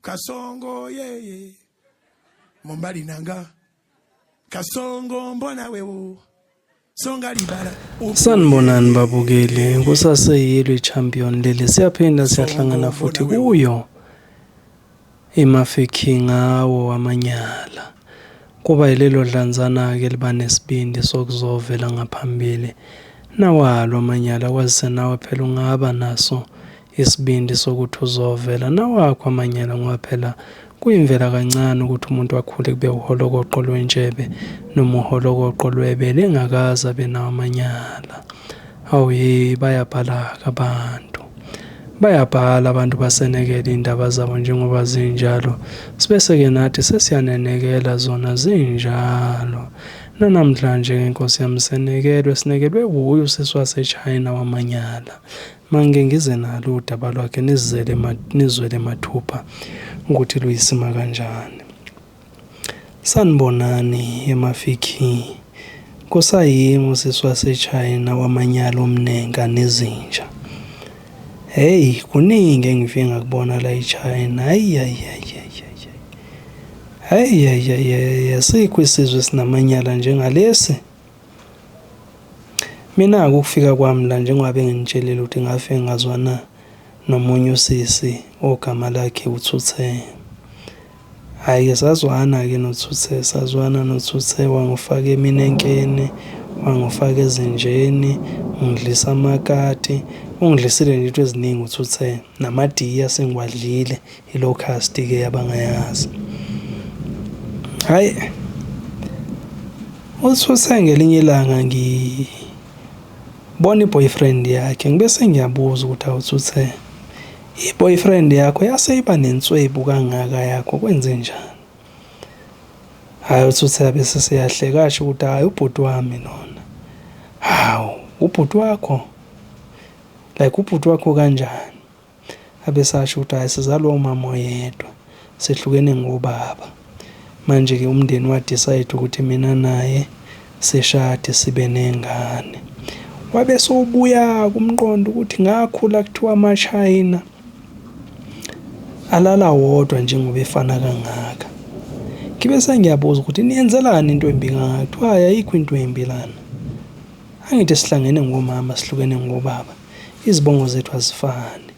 Kasongo yeye mobali na nga Kasongo mbona wewo songa libala. Sanibonani babukeli, kusaseyilo i-champion leli, siyaphinda siyahlangana futhi kuyo iMafeking ngawo amanyala. Kuba yilelo dlanzana-ke liba nesibindi sokuzovela ngaphambili nawalo amanyala, kwazise nawe phela ungaba naso isibindi sokuthi uzovela nawakho amanyala ngoba phela kuyimvela kancane ukuthi umuntu akhule kube uholokoqo lwentshebe noma uholokoqo lwebele engakaze abe nawo amanyala. Hawu ye bayabhala-ke abantu. Bayabhala abantu basenekela iy'ndaba zabo njengoba zinjalo. Sibese-ke nathi sesiyanenekela zona zinjalo. Nanamhlanje-ke Nkosi yami senekelwe, sinekelwe wuye usisi waseChina wamanyala. Mangike ngize nalo udaba lwakhe nizele nizwele mathupha ukuthi luyisima kanjani. Sanibonani emafikhi. Kusayimi usisi waseChina wamanyala omnenka nezinja. Hey, kuningi engifike ngakubona la eChina. Hayi hayi hayi hayi. Hayi hayi hayi, asikho isizwe esinamanyala njengalesi. Mina-ke ukufika kwami la njengoba benginitshelile ukuthi ngafike ngazwana nomunye usisi ogama lakhe uThuthe. Hhayi-ke sazwana-ke noThuthe, sazwana noThuthe wangifaka eminenkeni, wangifaka ezinjeni, ungidlisa amakati, ungidlisile nje into eziningi uThuthe, namadiya sengiwadlile. I-locust-ke abangayazi. Hhayi, uThuthe ngelinye ilanga ngibona i-boyfriend yakhe ngibe sengiyabuza ukuthi awu Thuthe, i-boyfriend yakho yase iba nenswebu kangaka yakho kwenzenjani? Hhayi uThuthe abe seseyahleka asho ukuthi hhayi ubhuti wami lona. Hawu, ubhuti wakho? Like ubhuti wakho kanjani? Abesasho ukuthi hhayi sizalwa umama oyedwa, sehlukene ngobaba. Manje-ke umndeni wa-decide ukuthi mina naye sishade sibe nengane. Wabe sewubuya-ke umqondo ukuthi ngakhula kuthiwa amaShayina alala wodwa njengoba efana kangaka. Ngibe sengiyabuza ukuthi niyenzelani into embi kangaka? Kuthiwa hhayi ayikho into embi lana. Angithi sihlangene ngomama sihlukene ngobaba. Izibongo zethu azifani.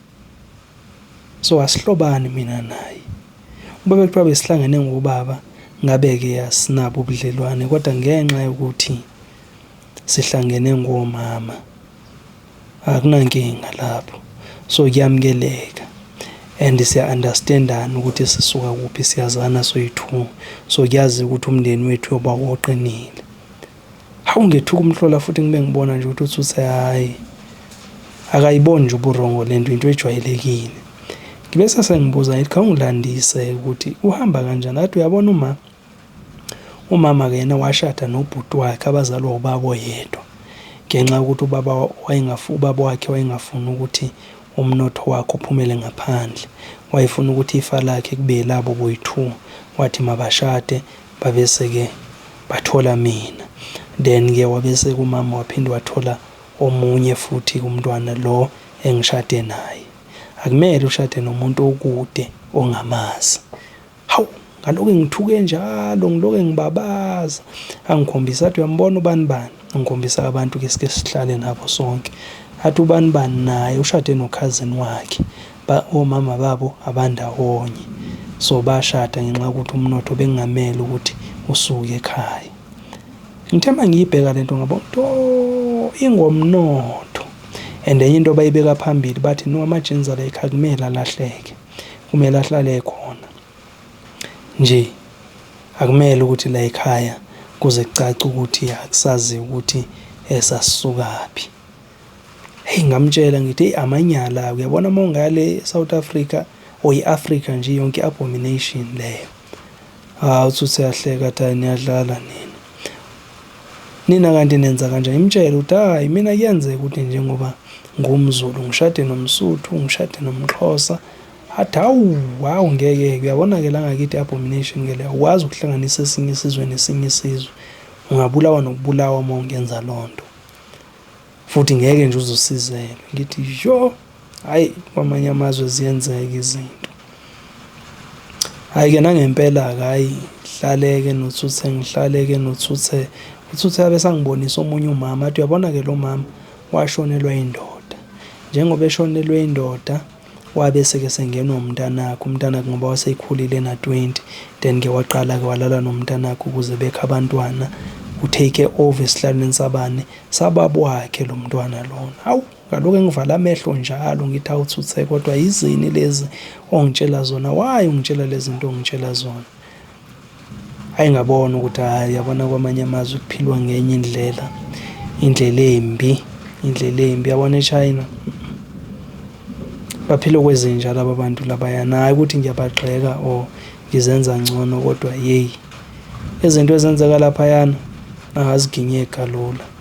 So asihlobani mina naye. Ukuba bekuthiwa besihlangene ngobaba ngabe-ke asinabo ubudlelwane kodwa ngenxa yokuthi sihlangene ngomama akunankinga lapho. So kuyamukeleka and siya-understand-ana ukuthi sisuka kuphi siyazana soyi-two. So kuyaziwa ukuthi umndeni wethu uyoba oqinile. Hawu ngethuka umhlola futhi ngibe ngibona nje ukuthi uthuthe hhayi akayiboni nje uburongo lento into ejwayelekile. Ngibe sesengibuza ngithi khawungilandise ukuthi uhamba kanjani athi uyabona uma umama-ke yena washada nobhuti wakhe abazalwa ubaba oyedwa ngenxa yokuthi ubaba ubaba wakhe wayengafuni ukuthi umnotho wakhe uphumele ngaphandle wayefuna ukuthi ifa lakhe kube elabo boyi-two wathi mabashade Babese-ke bathola mina. Then-ke wabese kumama waphinde wathola omunye futhi umntwana lo engishade naye. Akumele ushade nomuntu okude ongamazi. Hawu, ngalokhu ngithuke njalo ngilokhu ngibabaza. Angikhombisa athi uyambona ubani bani? Angikhombisa abantu ke sike sihlale nabo sonke. Athi ubani bani naye ushade nokhazini wakhe. Omama babo abandawonye. So bashada ngenxa yokuthi umnotho bekungamele ukuthi usuke ekhaya. Ngithe uma ngiyibheka lento ngabona ukuthi oh ingomnotho. And enye into abayibeka phambili bathi no ama-genes ala ekhaya kumele alahleke. Kumele ahlale ekhona. Nje akumele ukuthi la ekhaya kuze kucace ukuthi akusaziwa ukuthi sasisukaphi. Hey ngamtshela ngithi hey amanyala uyabona uma ungale South Africa or i-Africa nje yonke i-abomination leyo. Hawu uthi useyahleka athi hayi niyadlala nina. Nina kanti nenza kanjani? Ngimtshele ukuthi hayi mina kuyenzeka ukuthi njengoba ngumZulu ngishade nomSuthu, ngishade nomXhosa. Athi hawu hawu ngeke-ke uyabona-ke la ngakithi i-abomination ke leyo awukwazi ukuhlanganisa esinye isizwe nesinye isizwe. Ungabulawa nokubulawa uma ungenza loo nto. Futhi ngeke nje uze usizelwe. Ngithi yo, hhayi kwamanye amazwe ziyenzeka izinto. Hhayi-ke nangempela-ke hhayi ngihlale-ke noThuthe ngihlale-ke noThuthe. UThuthe abe esangibonisa omunye umama athi, uyabona-ke lo mama washonelwa indoda. Njengoba eshonelwe indoda wabe seke esengenwa umntanakhe, umntanakhe ngoba wasekhulile ena-twenty. Then-ke waqala-ke walala nomntanakhe ukuze bekhe abantwana, u-take over esihlalweni sabani, sababa wakhe lo mntwana lona. Hawu! Ngalokhu ngivala amehlo njalo ngithi awuthuthe kodwa yizini lezi ongitshela zona why ungitshela lezi zinto ongitshela zona hayi ngabona ukuthi hayi yabona kwamanye amazwe kuphilwa ngenye indlela indlela embi indlela embi yabona eChina baphila kwezinja laba bantu labayana hayi ukuthi ngiyabagxeka or ngizenza ngcono kodwa yeyi izinto ezenzeka laphayana angaziginyeki kalula.